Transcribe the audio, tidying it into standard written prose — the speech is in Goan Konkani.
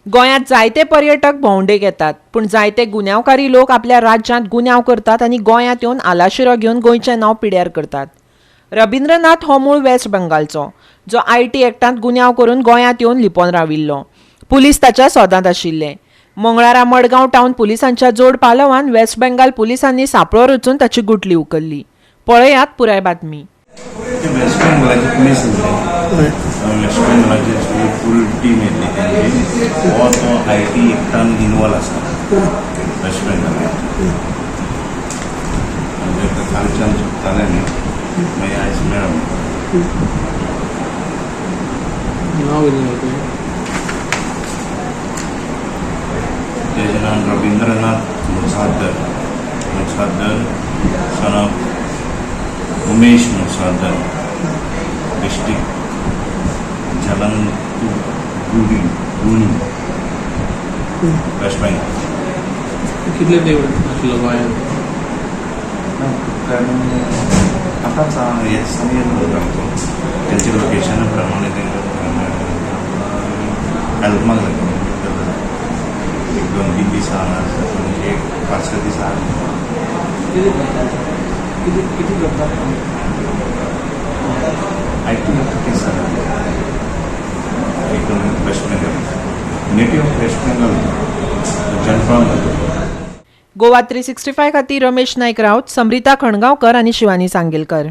गोंयांत जायते पर्यटक भोंवडेक येतात, पूण जायते गुन्यांवकारी लोक आपल्या राज्यांत गुन्यांव करतात आनी गोंयांत येवन आलाशिरो घेवन गोंयचें नांव पिड्यार करतात. रबिंद्रनाथ हो मूळ वेस्ट बंगालचो, जो IT एक्टांत गुन्यांव करून गोंयांत येवन लिपोन राविल्लो. पुलीस ताच्या सोदांत आशिल्ले. मंगळारा मडगांव टावन पुलिसांच्या जोड पालवान वेस्ट बेंगाल पुलिसांनी सांपळो रचून ताची गुटली उखल्ली. पळयात पुराय बातमी. ते वेस्ट बेंगलाचे पुलीस आसले, वेस्ट बेंगलाचे सगळी फूल टीम येतली तेंची. हो तो IT एक्टान इनवॉल्व आसा वेस्ट बेंगलाचे. आनी ताका कालच्यान सोदताले न्ही, मागीर आयज मेळ्ळो. नांव कितें तुजें? तेजें नांव Rabindranath मुसादर, मुसादर son of Umesh Musadar, district Jalanguri, Guni, West Bengal. कितले तेंप आशिल्लो गोंयांत? कारण आतांच ह्या दिसांनी येयलो सामको. तेंच्या लोकेशना प्रमाणे तांकां हेल्पाक लागलो. एक 2-3 दीस हांगा आसा, म्हणजे एक 5-6 दीस आहा. कितें कितें कितें करता? IT केस एकदम West Bengal, native of West Bengal, जनफ्रॉम. Goa 365 खातीर रमेश नायक राऊत, समृता खणगांवकर आनी शिवानी सांगेलकर.